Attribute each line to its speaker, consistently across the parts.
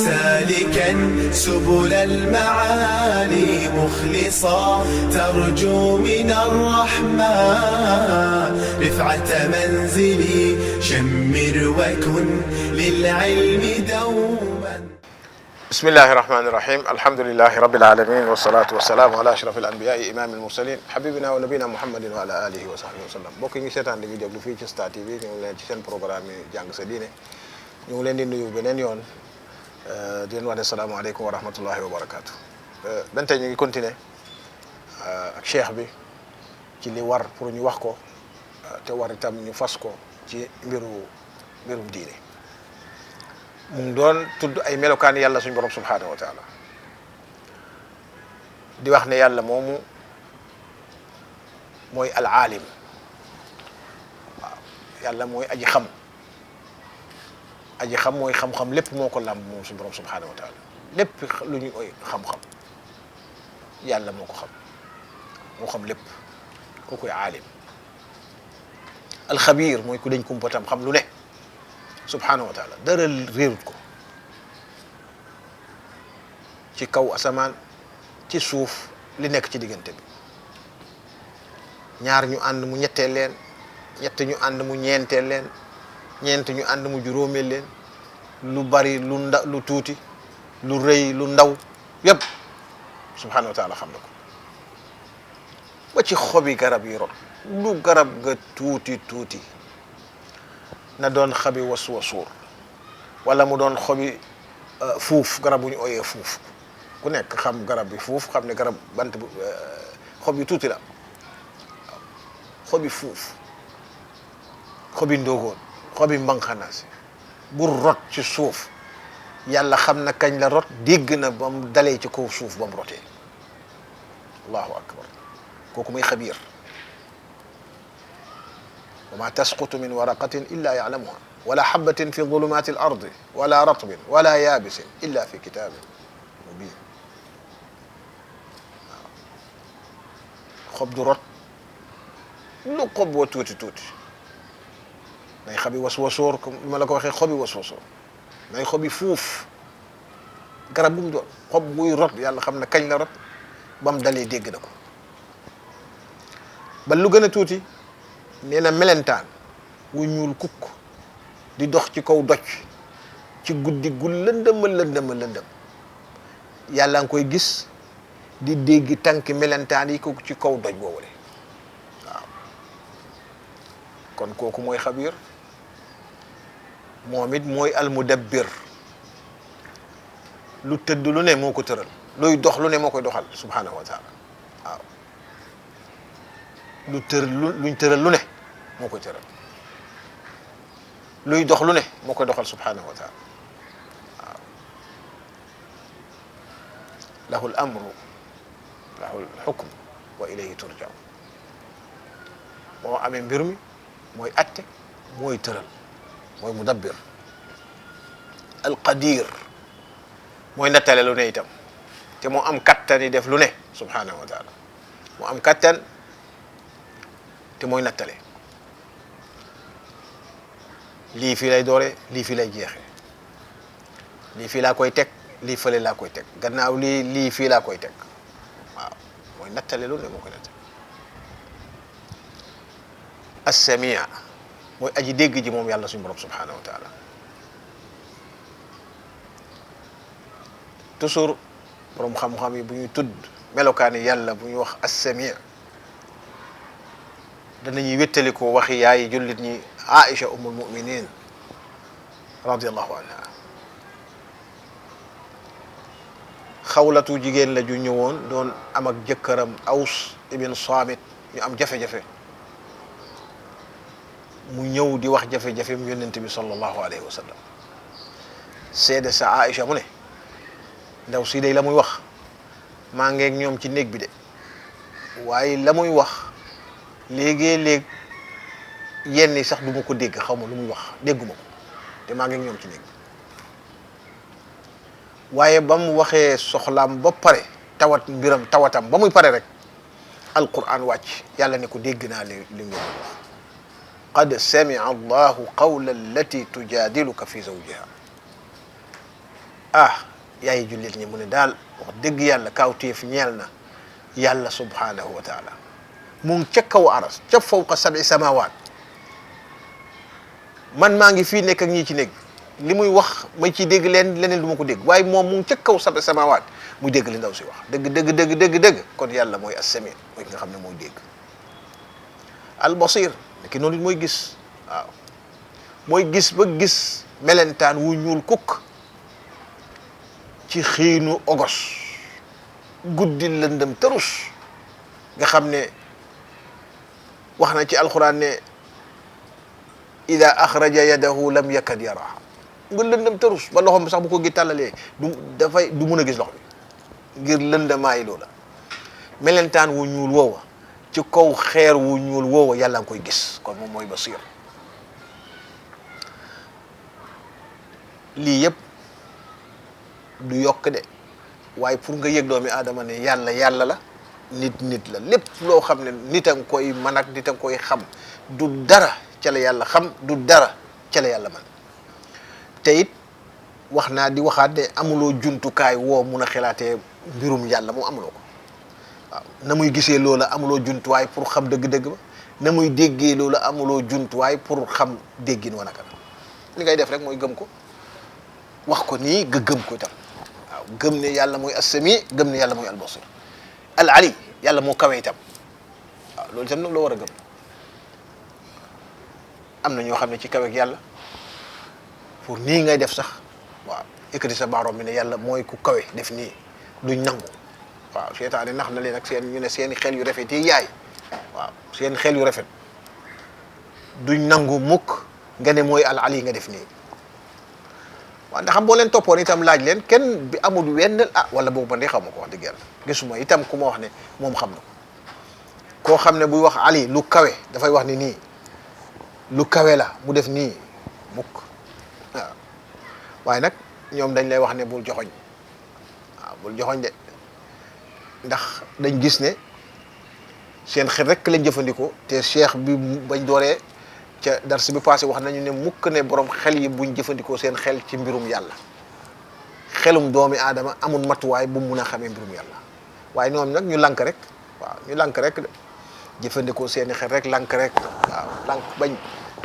Speaker 1: سالكا سبل المعالي مخلصا ترجو من الرحمن رفعة منزلي شمر وكن للعلم دوما.
Speaker 2: بسم الله الرحمن الرحيم. الحمد لله رب العالمين والصلاة والسلام على أشرف الأنبياء إمام المرسلين حبيبنا ونبينا محمد وعلى آله وصحبه وسلم. mbokk yi ñu seetaan di vidéo lu fii ci Star TV ñu ngi leen ci seen programme yi jàng sa diine ñu ngi leen di nuyu beneen yoon di leen wax ne salaamaaleykum wa rahmatullahi wa barakaatu. ben tey ñu ngi continuer ak cheikh bi ci li war pour ñu wax ko te war itam ñu fas ko ci mbirum diine. mu ngi doon tudd ay melokaan yàlla suñu borom subhaanahu wa taala di wax ne yàlla moomu mooy al aalim waaw yàlla mooy aji xam mooy xam-xam lépp moo ko làmb moom suñu borom subhaanahu wa taala lépp lu ñu koy xam-xam yàlla moo ko xam lépp kookoy aalim. alxabiir mooy ku dañ kumpatam xam lu ne subhaanahu wa taala dara réerut ko ci kaw asamaan ci suuf li nekk ci diggante bi ñaar ñu ànd mu ñetteel leen ñett ñu ànd mu ñeenteel leen ñeent ñu ànd mu juróomeel leen lu bari lu tuuti lu rëy lu ndaw yépp subhaanahu wa taala xam na ko ba ci xobi garab yi rot lu garab ga tuuti na doon xabi waswasuur wala mu doon xobi fuuf garab bu ñu ooyee fuuf ku nekk xam garab bi fuuf xam ne garab bant bu xob yu tuuti la xobi fuuf xobi ndóogoon xobi mbanqanaasi bu rot ci suuf yàlla xam na kañ la rot dégg na ba mu dalee ci kaw suuf ba mu rotee allahu akbar kooku muy xabiir. wa ma tasqutu min waraqatin illa ya'lamuha wala habatin fi zulumati al ardi wala ratbin wala yabisin illa fi kitabin mubin. waaw xob du rot lu xob wa tuuti nay xobi waswasoor comme ma la ko waxee xobi waswasoor nay xobi fuuf garab bu mu doon xob buy rot yàlla xam na kañ la rot ba mu dalee dégg na ko. ba lu gën a tuuti nee na melentaan wu ñuul kukk di dox ci kaw doj ci guddi gu lëndëm yàlla nga koy gis di dégg tànk melentaan yi ko ci kaw doj boobule waaw kon kooku mooy xabiir. moom it mooy almudabbir lu tëdd lu ne moo ko tëral luy dox lu ne moo koy doxal subhaanahu wa taala waaw luñ tëral lu ne moo koy tëral luy dox lu ne moo koy doxal subhaanahu wa taala waaw lahul amru lahul xukm wa ilayhi turja'un moo amee mbir mi mooy atte mooy tëral mooy mudabbir. alqadir mooy nattale lu ne itam te moo am kattan yi def lu ne subhaanahu wa taala moo am kattan te mooy nattale lii fii lay doore lii fii lay jeexe lii fii laa koy teg lii fële laa koy teg gannaaw lii fii laa koy teg waaw mooy nattale lu ne moo koy nattale. as-samia mooy aji dégg ji moom yàlla suñu borom subhaanahu wa taala toujours borom xam-xam yi bu ñuy tudd melokaani yàlla bu ñuy wax as-samia danañuy wéttali ko waxi yaayi jullit ñi Aïcha ummul muminin radiyallahu anha. xawlatu jigéen la ju ñëwoon doon am ak jëkkëram Aws ibn Saamit ñu am jafe-jafe mu ñëw di wax jafe-jafe mu yónnent bi sallallahu alayhi wa sallam seede sa Aïcha mu ne ndaw si day la muy wax maa ngeeg ñoom ci néeg bi de waaye la muy wax léegi-léeg yenn sax du ma ko dégg xaw ma lu muy wax dégguma ko te maa ngeeg ñoom ci néeg bi waaye ba mu waxee soxlaam ba pare tawatam ba muy pare rek alquran wàcc yàlla ne ko dégg naa li ngeen wax qad samia allahu qawla allati tujadiluka fi zawjiha yaay jullit ñi mu ne daal wax dëgg yàlla kawtéef ñeel na yàlla subhanahu wa taala mu ngi ca kaw aras ca fawqa sab'i samawaat man maa ngi fii nekk ak ñii ci néeg li muy wax may ciy dégg leneen du ma ko dégg waaye moom mu ngi ca kaw sab'i samawaat muy dégg li ndaw si wax dëgg kon yàlla mooy as-sami mooy ki nga xam ne mooy dégg al-basir ki noonu it mooy gis waaw mooy gis ba gis melentaan wu ñuul kukk ci xiinu ogos guddi lëndëm tërus nga xam ne wax na ci alxuraan ne ida axraja yadahu lam yakad yaraha nga lëndëm tërus ba loxom sax bu ko gi tàllalee du mun a gis loxo bi ngir lëndamaay loola melentaan wu ñuul woowa ci kaw xeer wu ñuul woowa yàlla nga koy gis kon moom mooy basir lii yëpp du yokk de waaye pour nga yëg doomi aadama ne yàlla la nit la lépp loo xam ne nit a nga koy mën ak nit a nga koy xam du dara ca la yàlla xam du dara ca la yàlla man te it wax naa di waxaat ne amuloo jumtukaay woo mun a xalaatee mbirum yàlla moom amuloo ko waaw na muy gisee loola amuloo jumtuwaay pour xam dëgg-dëgg ba na muy déggee loola amuloo jumtuwaay pour xam déggin wa naka li ngay def rek mooy gëm ko wax ko nii nga gëm ko itam waaw gëm ne yàlla mooy as-sami gëm ne yàlla mooy al-basir al-ali yàlla moo kawe itam waaw loolu itam nag loo war a gëm am na ñoo xam ne ci kawe ak yàlla pour nii ngay def sax waaw yëkkati sa baaroom bi ne yàlla mooy ku kawe def nii duñ nangu waaw seytaane nax na leen ak seen ñu ne seeni xel yu rafet yi yaay waaw seen xel yu rafet duñ nangu mukk nga ne mooy al-ali nga def nii waaw ndax xam boo leen toppoon itam laaj leen kenn bi amul wenn wala boobu man de xaw ma ko wax dëgg yàlla gisuma itam ku ma wax ne moom xam na ko koo xam ne buy wax ali lu kawe dafay wax ni nii lu kawe la mu def nii mukk waaw waaye nag ñoom dañ lay wax ne bul joxoñ waaw bul joxoñ de ndax dañ gis ne seen xel rek lañ jëfandikoo te cheikh bi bañ dooree ca dars bi passé wax nañu ne mukk ne borom xel yi buñ jëfandikoo seen xel ci mbirum yàlla xelum doomi aadama amul matuwaay bu mun a xamee mbirum yàlla waaye ñoom nag ñu lank rek waaw ñu lank rek de jëfandikoo seeni xel rek lank rek waaw lank bañ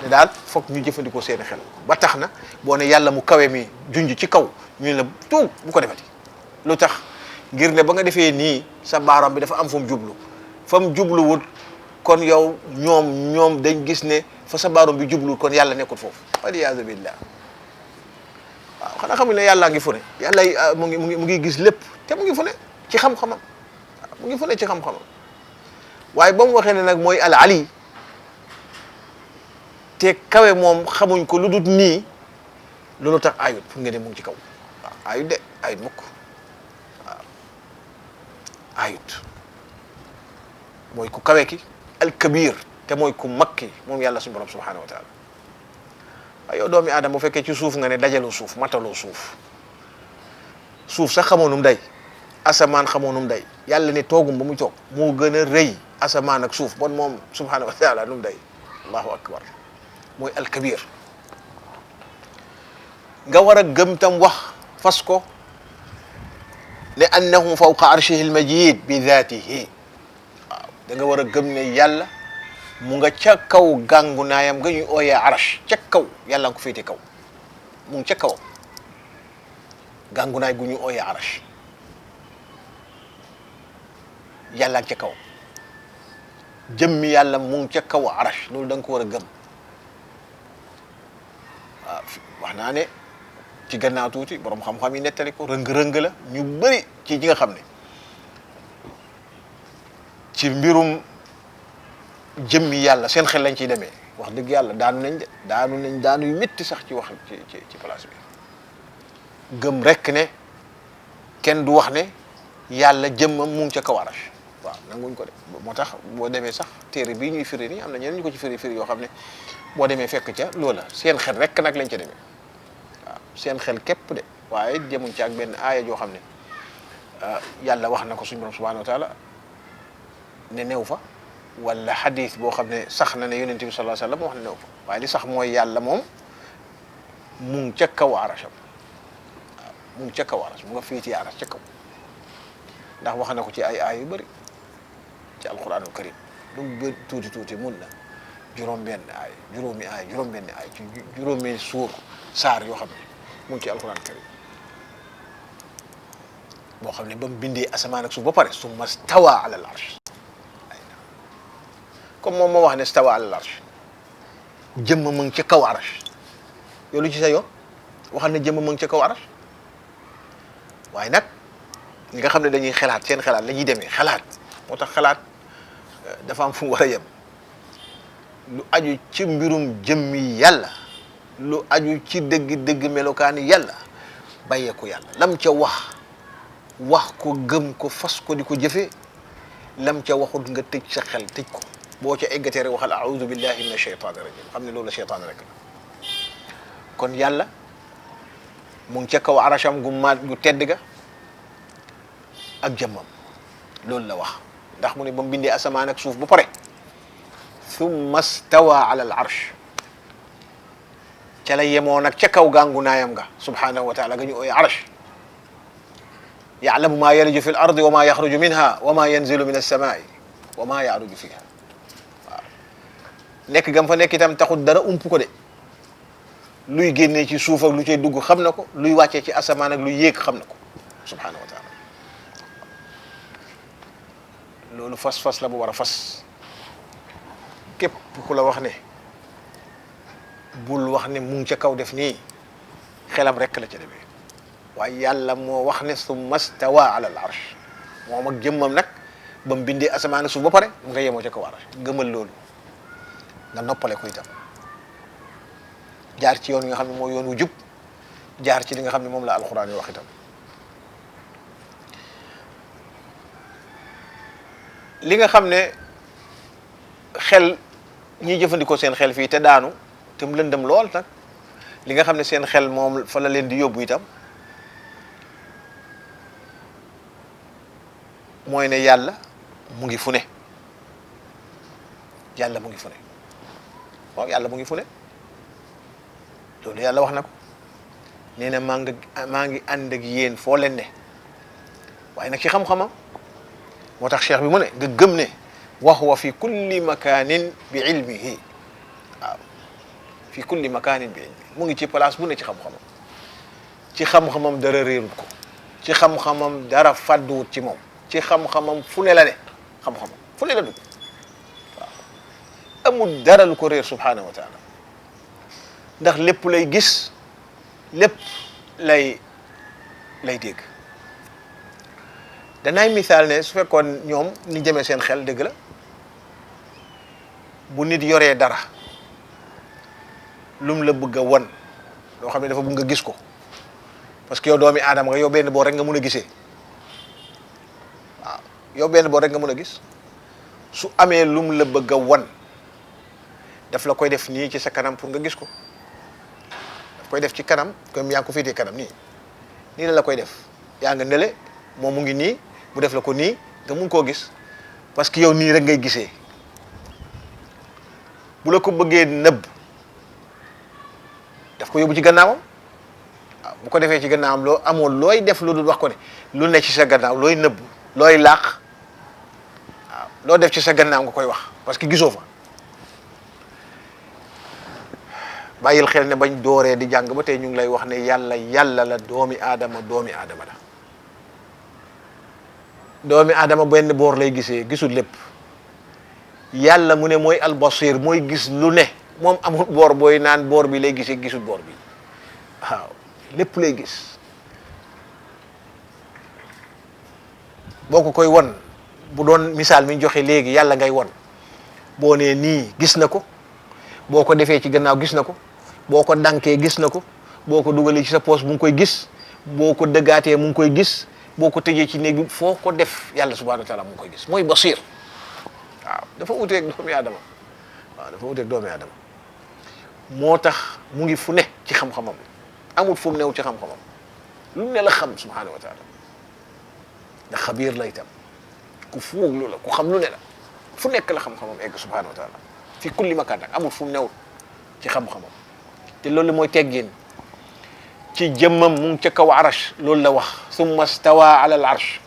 Speaker 2: ne daal foog ñu jëfandikoo seeni xel ba tax na boo ne yàlla mu kawe mi junj ci kaw ñu ne tuug bu ko defati lu tax ngir ne ba nga defee nii sa baaram bi dafa am fu mu jublu fa mu jubluwut kon yow ñoom dañ gis ne fa sa baaram bi jubluwut kon yàlla nekkul foofu waliyaazu billah waaw xanaa xam ne yàllaa ngi fu ne yàlla mu ngi gis lépp te mu ngi fu ne ci xam-xamam mu ngi fu ne ci xam-xamam waaye ba mu waxee ne nag mooy al ali te kawe moom xamuñ ko lu dut nii loolu tax ayut fu nga ne mu ngi ci kaw waaw ayut de ayut mukk waaw ayut mooy ku kawe ki al kabir te mooy ku mag ki moom yàlla suñu borom subhanahu wa taala waaye yow doomi aadama bu fekkee ci suuf nga ne dajaloo suuf mataloo suuf sax xamoo nu mu day asamaan xamoo nu mu day yàlla ne toogum ba mu toog moo gën a rëy asamaan ak suuf bon moom subhanahu wa taala nu mu day allahu akbar mooy alkabir nga war a gëm tam wax fas ko ne annahu fawqa arshihi almajid bi dhatihi waaw da nga war a gëm ne yàlla mu nga ca kaw gàngu naayam nga ñuy ooyee arash ca kaw yàlla nga ko féete kaw mu ngi ca kaw gàngu naay gu ñuy ooyee arash yàlla ca kaw jëmmi yàlla mu ngi ca kaw arash loolu da nga ko war a gëm waaw wax naa ne ci gannaaw tuuti borom xam-xam yi nettali ko rëng-rëng la ñu bëri ci ñi nga xam ne ci mbirum jëmmi yàlla seen xel lañ ciy demee wax dëgg yàlla daanu yu métti sax ci wax ci place bi gëm rek ne kenn du wax ne yàlla jëmmam mu ngi ca kaw arash waaw nanguñ ko de moo tax boo demee sax téere bii ñuy firi nii am na ñeneen ñu ko ci firi yoo xam ne boo demee fekk ca loola seen xel rek nag lañ ca demee waaw seen xel képp de waaye demuñ ci ak benn aaya joo xam ne yàlla wax na ko suñu borom subhanahu wa taala ne new fa wala xadis boo xam ne sax na ne yonent bi sallallahu alayhi wasallam wax ne new fa waaye li sax mooy yàlla moom mu ngi ca kaw arasham waaw mu ngi ca kaw aras mu nga féetee aras ca kaw ndax wax na ko ci ay yu bëri ci alquranul karim lu mu bëri tuuti tuuti mun na juróom-benn aay juróomi aay juróom-benn aay ci juróomi saar yoo xam ne mu ngi ci alquranul karim boo xam ne ba mu bindee asamaan ak suuf ba pare summa stawa ala al arsh comme moom moo wax ne stawa ala al arsh jëmm mu ngi ca kaw arsh yow lu ci sa yoon waxal ne jëmm mu ngi ca kaw arsh waaye nag ñi nga xam ne dañuy xalaat seen xalaat la ñuy demee xalaat moo tax xalaat dafa am fu mu war a yem lu aju ci mbirum jëmmi yàlla lu aju ci dëgg-dëgg melokaani yàlla bàyyee ko yàlla lam ca wax ko gëm ko fas ko di ko jëfee lam ca waxut nga tëj sa xel tëj ko boo ca eggatee rek waxal a'udhu billahi min ashaytani rajim xam ne loolu la shaytaan rek la kon yàlla mu ngi ca kaw arasham gu maat gu tedd ga ak jëmmam loolu la wax ndax mu ne ba mu bindee asamaan ak suuf bu pare thumma stawa ala al arsh ca la yemoo nag ca kaw gàngu naayam nga subhanahu wa taala ga ñu ooye arsh ya'lamu ma yaliju fi l ardi wa ma yaxruju minha wa ma yanzilu min alsamai wa ma ya'ruju fiha waaw nekk gam fa nekk itam taxul dara ump ko de luy génnee ci suuf ak lu cay dugg xam na ko luy wàccee ci asamaan ak luy yéeg xam na ko subhanahu wa taala loolu fas la bu war a fas képp ku la wax ne bul wax ne mu ngi ca kaw def nii xelam rek la ca demee waaye yàlla moo wax ne summa stawa ala al arsh moom ak jëmmam nag ba mu bindee asamaan suuf ba pare mu nga yemoo ca kaw arsh gëmal loolu nga noppale ko itam jaar ci yoon yi nga xam ne mooy yoon wu jub jaar ci li nga xam ne moom la alquran yi wax itam li nga xam ne xel ñiy jëfandikoo seen xel fii te daanu te mu lëndëm lool nag li nga xam ne seen xel moom fa la leen di yóbbu itam mooy ne yàlla mu ngi fu ne yàlla mu ngi fu ne waaw yàlla mu ngi fu ne loolu yàlla wax na ko nee na maa ngi ànd ak yéen foo leen ne waaye nag ci xam-xamam moo tax cheikh bi mu ne nga gëm ne wa huwa fi kulli makanin bi ilmihi waaw fi kulli makanin bi ilmihi mu ngi ci place bu ne ci xam-xamam ci xam-xamam dara réerut ko ci xam-xamam dara fàdduwut ci moom ci xam-xamam fu ne la ne xam-xamam fu ne la dugg waaw amul dara lu ko réer subhanahu wa taala ndax lépp lay gis lépp lay dégg danaay misaal ne su fekkoon ñoom ni jëmee seen xel dëgg la bu nit yoree dara lum la bëgg a won loo xam ne dafa bëgg nga gis ko parce que yow doomi aadama nga yow benn boor rek nga mun a gisee waaw yow benn boor rek nga mun a gis su amee lum la bëgg a won daf la koy def nii ci sa kanam pour nga gis ko daf koy def ci kanam comme yaa ngi ko féetee kanam nii la koy def yaa nga nele moom mu ngi nii mu def la ko nii nga mun koo gis parce que yow nii rek ngay gisee bu la ko bëggee nëbb daf ko yóbbu ci gannaawam waaw bu ko defee ci gannaawam loo amoon looy def lu dul wax ko ne lu ne ci sa gannaaw looy nëbb looy làq waaw loo def ci sa gannaaw nga koy wax parce que gisoo fa bàyyil xel ne bañ dooree di jàng ba tey ñu ngi lay wax ne yàlla la doomi aadama la doomi aadama benn boor lay gisee gisul lépp yàlla mu ne mooy albasir mooy gis lu ne moom amul boor booy naan boor bi lay gisee gisul boor bi waaw lépp lay gis boo ko koy won bu doon misaal mi ñu joxe léegi yàlla ngay won boo nee nii gis na ko boo ko defee ci gannaaw gis na ko boo ko dankee gis na ko boo ko dugalee ci sa poos mu ngi koy gis boo ko dëggaatee mu ngi koy gis boo ko tëjee ci néeg bi foo ko def yàlla subhanahu wa taala mu ngi koy gis mooy basir waaw dafa uteeg doomi aadama moo tax mu ngi fu ne ci xam-xamam amul fu mu new ci xam-xamam lu ne la xam subhanahu wa taala ndax xabiir la itam ku fuug lu la ku xam lu ne la fu nekk la xam-xamam egg subhanahu wa taala fi kulli makaan nag amul fu mu new ci xam-xamam te loolu mooy teggin ci jëmmam mu ngi ca kaw arsh loolu la wax summa stawa ala al arsh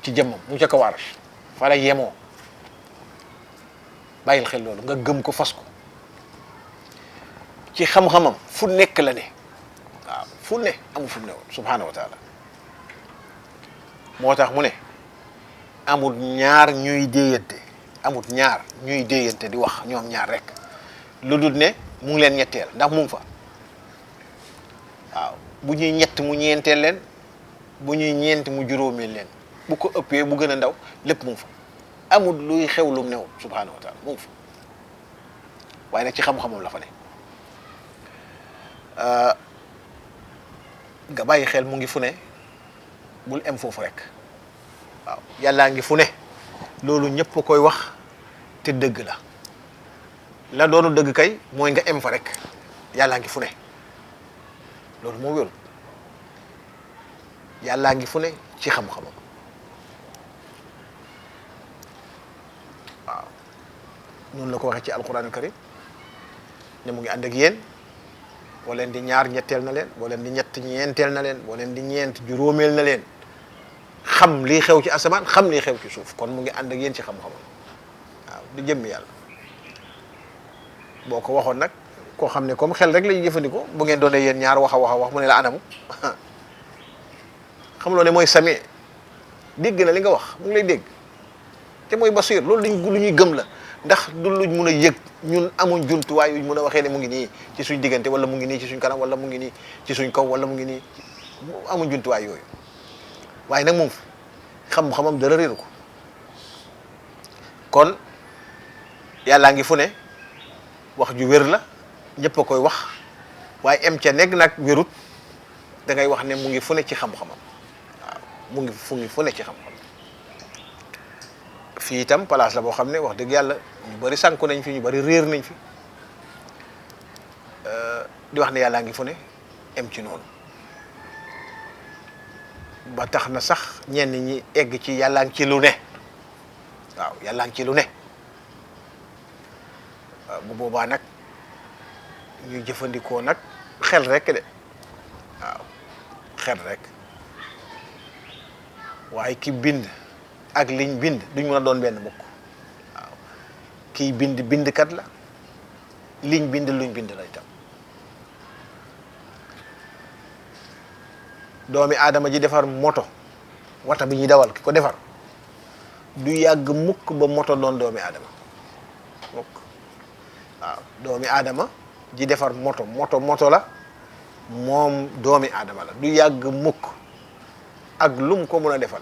Speaker 2: ci jëmmam mu ngi ca kaw arsh fa la yemoo bàyyil xel loolu nga gëm ko fas ko ci xam-xamam fu nekk la ne waaw fu ne amul fu mu ne woon subhanahu wa taala moo tax mu ne amul ñaar ñuy déeyante amul ñaar ñuy déeyante di wax ñoom ñaar rek lu dul ne mu ngi leen ñetteel ndax mu ngi fa waaw bu ñuy ñett mu ñeenteel leen bu ñuy ñeent mu juróomeel leen bu ko ëppee bu gën a ndaw lépp mu ngi fa amul luy xew lum new subhanahu wa taala mu ngi fa waaye nag ci xam-xamam la fa ne nga bàyyi xel mu ngi fu ne bul em foofu rek waaw yàllaa ngi fu ne loolu ñëpp koy wax te dëgg la doonu dëgg kay mooy nga em fa rek yàllaa ngi fu ne loolu moo wérul yàllaa ngi fu ne ci xam-xamam waaw noonu la ko waxee ci alquran karim ne mu ngi ànd ak yéen boo leen di ñaar ñetteel na leen boo leen di ñett ñeenteel na leen boo leen di ñeent juróomeel na leen xam lii xew ci asamaan xam lii xew ci suuf kon mu ngi ànd ak yéen ci xam-xamam waaw di jëmmi yàlla boo ko waxoon nag koo xam ne comme xel rek la ñuy jëfandikoo bu ngeen doonee yéen ñaar wax mu ne la anamu xam loo ne mooy sami dégg na li nga wax mu ngi lay dégg te mooy basir loolu lu ñuy gëm la ndax du luñ mun a yëg ñun amuñ jumtuwaay yuñ mun a waxee ne mu ngi nii ci suñ diggante wala mu ngi nii ci suñ kanam wala mu ngi nii ci suñ kaw wala mu ngi nii amuñ jumtuwaay yooyu waaye nag moom xam-xamam dara réeru ko kon yàllaa ngi fu ne wax ju wér la ñëpp a koy wax waaye em ca nekk nag wérut da ngay wax ne mu ngi fu ne ci xam-xamam waaw mu ngi fu ne ci xam-xam fii itam place la boo xam ne wax dëgg yàlla ñu bari sànku nañ fi ñu bari réer nañ fi di wax ne yàllaa ngi fu ne em ci noonu ba tax na sax ñenn ñi egg ci yàllaa ngi ci lu ne waaw yàllaa ngi ci lu ne bu boobaa nag ñuy jëfandikoo nag xel rek de waaw xel rek waaye ki bind ak liñ bind duñ mën a doon benn mukk waaw kiy bind bindkat la liñ bind luñ bind la itam doomi aadama ji defar moto wata bi ñuy dawal ki ko defar du yàgg mukk ba moto doon doomi aadama mukk waaw doomi aadama ji defar moto la moom doomi aadama la du yàgg mukk ak lum ko mën a defal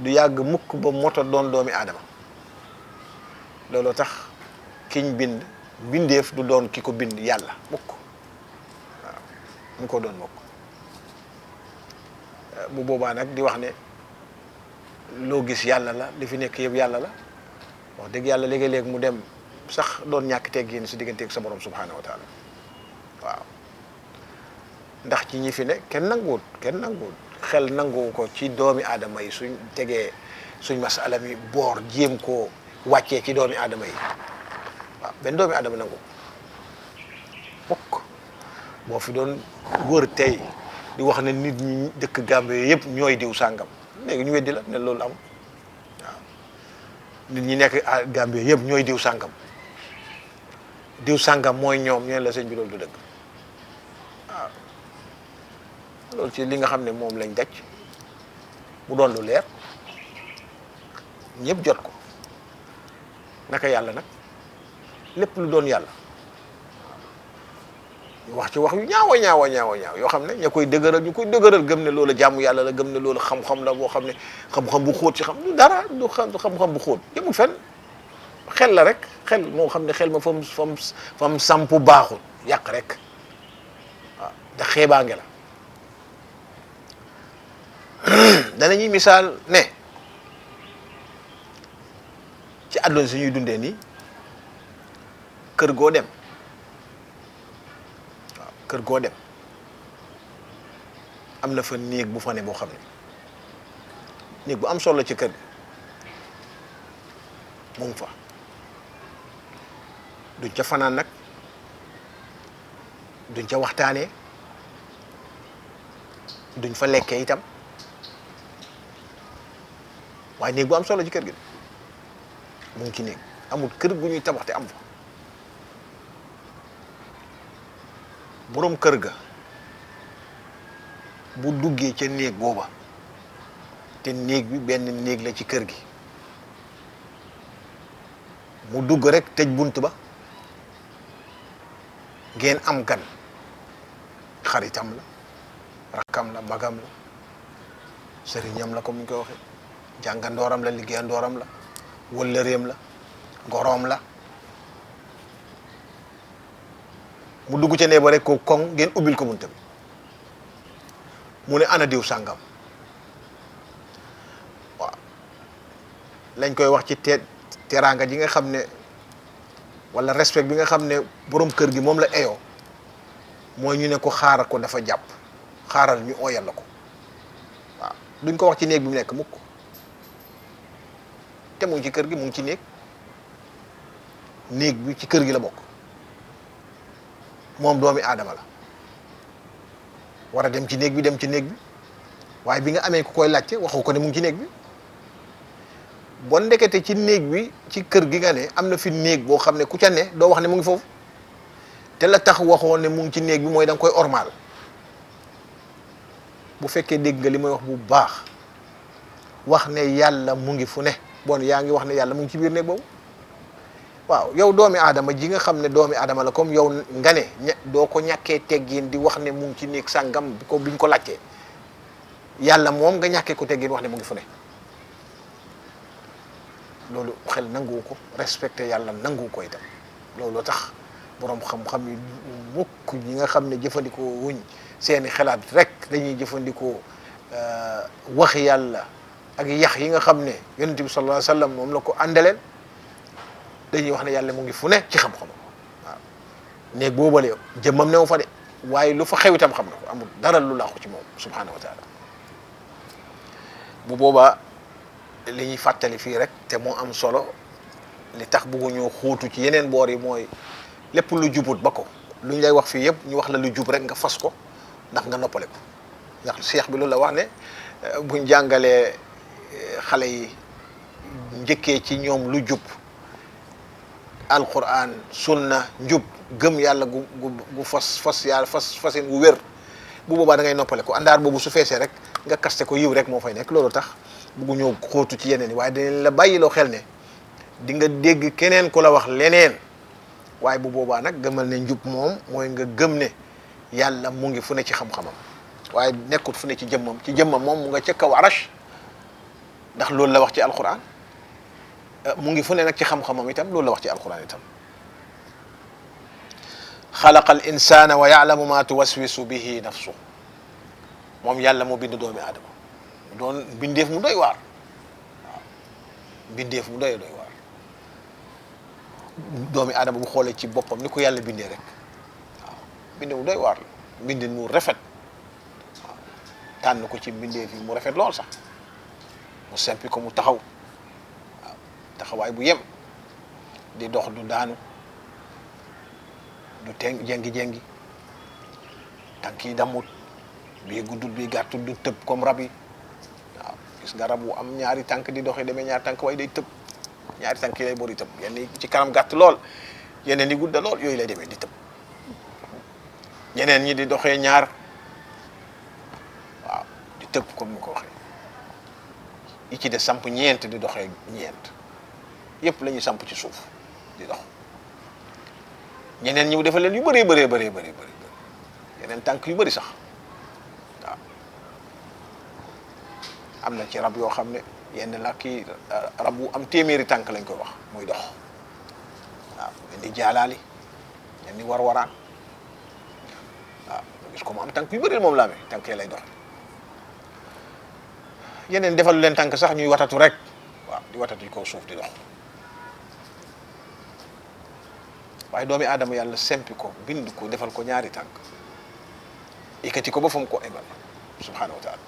Speaker 2: du yàgg mukk ba moto doon doomi aadama loolu tax kiñ bind bindeef du doon ki ko bind yàlla mukk waaw mu ko doon mukk bu boobaa nag di wax ne loo gis yàlla la li fi nekk yëpp yàlla la wax dëgg yàlla léegi-léeg mu dem sax doon ñàkk teggin si digganteeg sa borom subhanahu wa taala waaw ndax ci ñi fi ne kenn nanguwut xel nanguwu ko ci doomi aadama yi suñ tegee suñ masala mi boor jéem koo wàccee ci doomi aadama yi waaw benn doomi aadama nangu bokk boo fi doon wër tey di wax ne nit ñi dëkk Gambie yëpp ñooy diw sàngam léegi ñu weddi la ne loolu am waaw nit ñi nekk Gambie yëpp ñooy diw sàngam mooy ñoom ñeen la sëñ bi loolu du dëgg waaw loolu ci li nga xam ne moom lañ daj mu doon lu leer ñëpp jot ko naka yàlla nag lépp lu doon yàlla wax ci wax yu ñaawa yoo xam ne ñu koy dëgëral gëm ne loolu jàmm yàlla la gëm ne loolu xam-xam la boo xam ne xam-xam bu xóot ci xam du dara du xam-xam bu xóot yëmul fenn xel la rek xel moo xam ne xel ma fam sampu baaxul yàq rek waaw da xeebaange la danañuy misaal ne ci àdduna si ñuy dundee nii kër goo dem kër goo dem am na fa néeg bu fa ne boo xam ne néeg bu am solo ci kër gi mu ngi fa duñ ca fanaan nag duñ ca waxtaanee duñ fa lekkee itam waaye néeg bu am solo ci kër gi mu ngi ci néeg amul kër gu ñuy tabax te am fa boroom kër ga bu duggee ca néeg booba te néeg bi benn néeg la ci kër gi mu dugg rek tëj bunt ba ngeen am gan xaritam la rakkam la magam la sëriñam la comme ni ñu koy waxee jàngandooram la liggéeyandooram la wëllëreem la goroom la mu dugg ca nee ba rek ko koŋ ngeen ubbil ko bunta bi mu ne ana diw sàngam waaw lañ koy wax ci teraanga ji nga xam ne wala respect bi nga xam ne borom kër gi moom la eyoo mooy ñu ne ko xaaral ko dafa jàpp xaaral ñu ooyal la ko waaw duñ ko wax ci néeg bi mu nekk mukk te mu ngi ci kër gi mu ngi ci néeg bi ci kër gi la bokk moom doomi aadama la war a dem ci néeg bi waaye bi nga amee ku koy laajte waxu ko ne mu ngi ci néeg bi bon ndekete ci néeg bi ci kër gi nga ne am na fi néeg boo xam ne ku ca ne doo wax ne mu ngi foofu te la tax waxoon ne mu ngi ci néeg bi mooy da nga koy ormaal bu fekkee dégg nga li may wax bu baax wax ne yàlla mu ngi fu ne bon yaa ngi wax ne yàlla mu ngi ci biir néeg boobu waaw yow doomi aadama ji nga xam ne doomi aadama la comme yow nga ne doo ko ñàkkee teggin di wax ne mu ngi ci néeg sàngam biñ ko laajtee yàlla moom nga ñàkkee ko teggin wax ne mu ngi fu ne loolu xel nangu ko respecté yàlla nangu ko itam loolu tax boroom xam-xam yi mukk ñi nga xam ne jëfandikoo wuñ seeni xalaat rek dañuy jëfandikoo wax yàlla ak yax yi nga xam ne yonent bi sallallahu alayhi wa sallam moom la ko àndaleen dañuy wax ne yàlla mu ngi fu ne ci xam-xam waaw néeg boobale jëmmam new fa de waaye lu fa xew itam xam na ko amul dara lu laaxu ci moom subhanahu wa taala bu boobaa li ñuy fàttali fii rek te moo am solo li tax bëgguñoo xóotu ci yeneen boor yi mooy lépp lu jubut ba ko lu ñu lay wax fii yëpp ñu wax la lu jub rek nga fas ko ndax nga noppale ko ndax cheikh bi loolu la wax ne buñ jàngalee xale yi njëkkee ci ñoom lu jub alquran sunna njub gëm yàlla gu fas yàlla fasin wu wér bu boobaa da ngay noppale ko àndaar boobu su feesee rek nga kaste ko yiw rek moo fay nekk loolu tax bëgguñoo xóotu ci yeneen yi waaye dinañ la bàyyiloo xel ne di nga dégg keneen ku la wax leneen waaye bu boobaa nag gëmal ne njub moom mooy nga gëm ne yàlla mu ngi fu ne ci xam-xamam waaye nekkut fu ne ci jëmmam moom mu nga ca kaw arash ndax loolu la wax ci alquran mu ngi fu ne nag ci xam-xamam itam loolu la wax ci alquran itam xalaqa al insana wa yaalamu ma tuwaswisu bihi nafsu moom yàlla moo bind doomi aadama doon bindeef mu doy waar waaw bindeef mu doy waar doomi aadama bu xoolee ci boppam ni ko yàlla bindee rek waaw binde mu doy waar la bindin mu rafet waaw tànn ko ci bindeef yi mu rafet lool sax mu sempi ko mu taxaw waaw taxawaay bu yem di dox du daanu du jengi tànk yi damut bii guddut bii gàttut du tëb comme rab yi waaw gis nga rab wu am ñaari tànk di doxee demee ñaari tànk waaye day tëb ñaari tànk yi lay bori tëb yenn yi ci kanam gàtt lool yeneen yi gudda lool yooyu lay demee di tëb ñeneen ñi di doxee ñaar waaw di tëb comme ni ko waxee yi ci de samp ñeent di doxee ñeent yëpp la ñuy samp ci suuf di dox ñeneen ñi defal leen yu bëree bëri yeneen tànk yu bëri sax waaw am na ci rab yoo xam ne yenn la kii rab bu am téeméeri tànk lañ koy wax muy dox waaw leen di jaalaali leen di waraan waaw gis ko mu am tànk yu bëri moom la amee tànk yi lay dox yeneen defal leen tànk sax ñuy watatu rek waaw di watatu ci kaw suuf di dox waaye doomi aadama yàlla sempi ko bind ko defal ko ñaari tànk yëkkati ko ba fa mu ko ebal subhanahu wa taala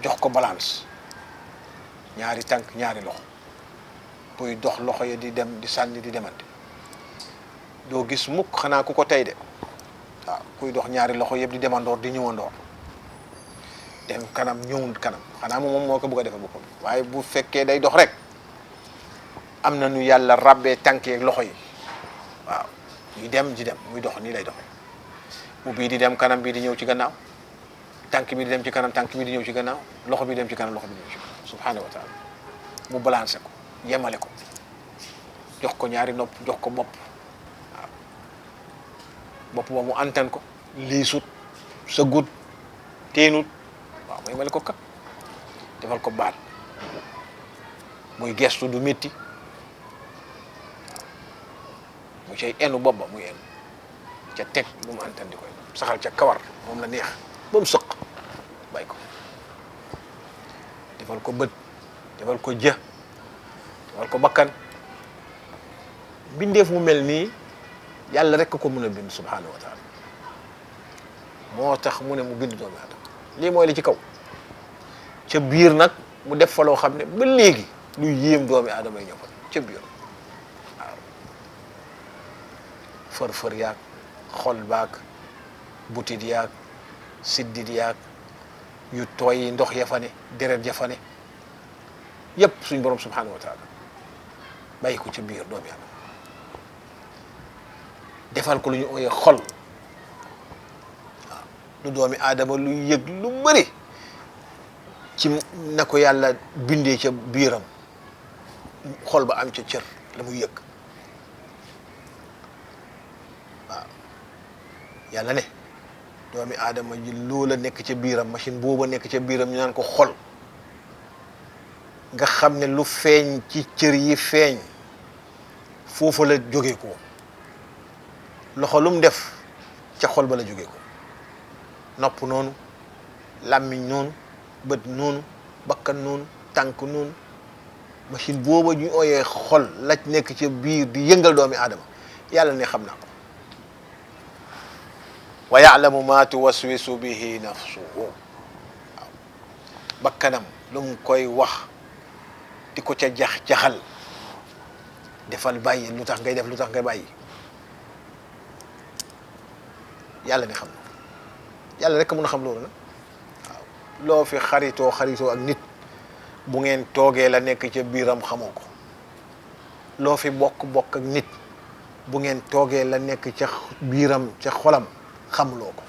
Speaker 2: jox ko balance ñaari tànk ñaari loxo buy dox loxo yi di dem di sànni di demante doo gis mukk xanaa ku ko tey de waaw kuy dox ñaari loxo yëpp di demandoor di ñëwandoor dem kanam ñëwul kanam xanaa moom moo ko bëgg a defee boppam waaye bu fekkee day dox rek am na nu yàlla rabbee tànk yeeg loxo yi waaw ñuy dem di dem muy dox nii lay doxee bu bii di dem kanam bii di ñëw ci gannaaw tànk bi di dem ci kanam tànk bi di ñëw ci gannaaw loxo bi dem ci kanam loxo bi di ñëw ci gannaaw subhanahu wa taala mu balancé ko yemale ko jox ko ñaari nopp jox ko bopp waaw bopp ba mu antan ko liisut sëggut teenut waaw mu yemale ko kat defal ko baat muy gestu du métti mu cay enu bopp ba muy enu ca teg lu mu antan di koy saxal ca kawar moom la neex ba mu sëq bàyyi ko defal ko bët defal ko jë defal ko bakkan bindeef mu mel nii yàlla rek ko mën a bind subhanahu wa taala moo tax mu ne mu bind doomu aadama lii mooy li ci kaw ca biir nag mu def fa loo xam ne ba léegi lu yéem doomi aadama yi ñoo fa ca biir waaw fër-fër yaag xol baag butit yaag siddit yaag yu tooy ndox ya fa ne deret ya fa ne yépp suñ borom subhanahu wa taala bàyyi ko ci biir doomi aadama defal ko lu ñu ooyee xol waaw lu doomi aadama lu yëg lu bëri ci na ko yàlla bindee ca biiram xol ba am ca cër la muy yëg waaw yàlla ne doomi aadama ji loola nekk ca biiram machine booba nekk ca biiram ñu naan ko xol nga xam ne lu feeñ ci cër yi feeñ foofu la jógee ko loxo lu mu def ca xol ba la jógee ko nopp noonu làmmiñ noonu bët noonu bakkan noonu tànk noonu machine booba ñu ooyee xol la nekk ca biir di yëngal doomi aadama yàlla ne xam naa ko wa yaalamu ma tuwaswisu bihi nafsuhu waaw bakkanam lu mu koy wax di ko ca jaxal defal bàyyi lu tax ngay def lu tax ngay bàyyi yàlla ne xam na yàlla rek mun a xam loolu nag waaw loo fi xaritoo ak nit bu ngeen toogee la nekk ca biiram xamoo ko loo fi bokk ak nit bu ngeen toogee la nekk ca biiram ca xolam xamuloo ko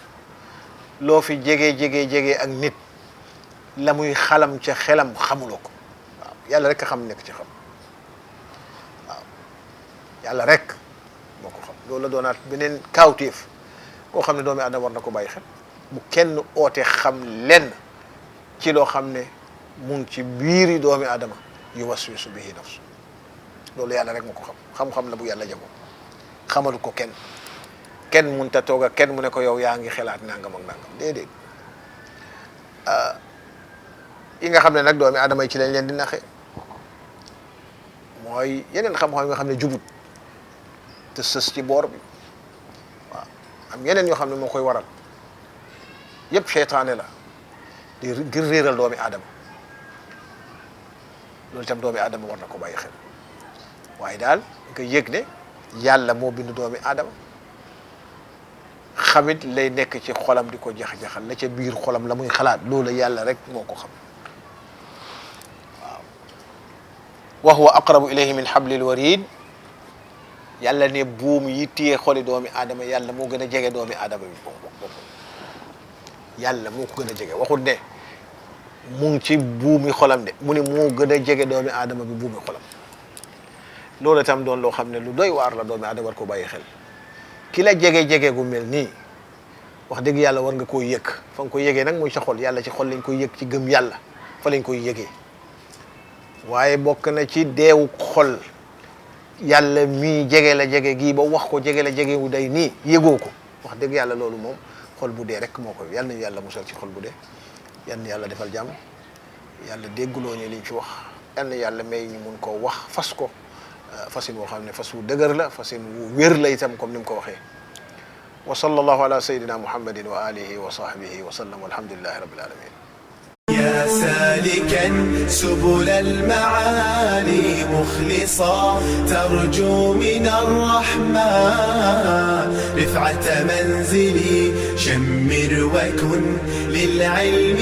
Speaker 2: loo fi jege ak nit la muy xalam ca xelam xamuloo ko waaw yàlla rek a xam nekk ci xam waaw yàlla rek moo ko xam loolu la doonaat beneen kaawteef koo xam ne doomi aadama war na ko bàyyi xel bu kenn oote xam lenn ci loo xam ne mu ngi ci biiri doomi aadama yu waswisu bihi nafsu loolu yàlla rek moo ko xam-xam la bu yàlla jagoo xamalu ko kenn mun ta toog ak kenn mu ne ko yow yaa ngi xelaat nangam ak nangam déedéet yi nga xam ne nag doomi aadama yi ci lañ leen di naxe mooy yeneen xam-xam yi nga xam ne jubut te sës ci boor bi waaw am yeneen yoo xam ne moo koy waral yëpp seytaane la di ngir réeral doomi aadama loolu itam doomi aadama war na ko bàyyi xel waaye daal nga yëg ne yàlla moo bind doomi aadama xamit lay nekk ci xolam di ko jax-jaxal la ca biir xolam la muy xalaat loolu yàlla rek moo ko xam waaw wa huwa aqrabu ilayhi min hablil warid yàlla ne buum yi téye xoli doomi aadama yàlla moo gën a jege doomi aadama bi bopp yàlla moo ko gën a jege waxul ne mu ngi ci buumi xolam de mu ne moo gën a jege doomi aadama bi buumi xolam loolu itam doon loo xam ne lu doy waar la doomi aadama war ko bàyyi xel ki la jege gu mel nii wax dëgg yàlla war nga koo yëg fa nga koy yëgee nag muy sa xol yàlla ci xol lañ koy yëg ci gëm yàlla fa lañ koy yëgee waaye bokk na ci deewu xol yàlla mii jege la jege gii ba wax ko jege la jege wu day nii yëgoo ko wax dëgg yàlla loolu moom xol bu dee rek moo koy yàlla nañu yàlla musal ci xol bu dee yal na yàlla defal jàmm yàlla dégguloo ñu liñ fi wax yal na yàlla may ñu mun koo wax fas ko fasin woo xam ne fas wu dëgër la fasin wu wér la itam comme ni mu ko waxee wa sallallahu ala sayyidina muhammadin wa alihi wa sahbihi wa sallam walhamdulillahi rabbil alamin
Speaker 1: يا سالكا سبل المعالي مخلصا ترجو من الرحمن رفعة منزلي شمر وكن للعلم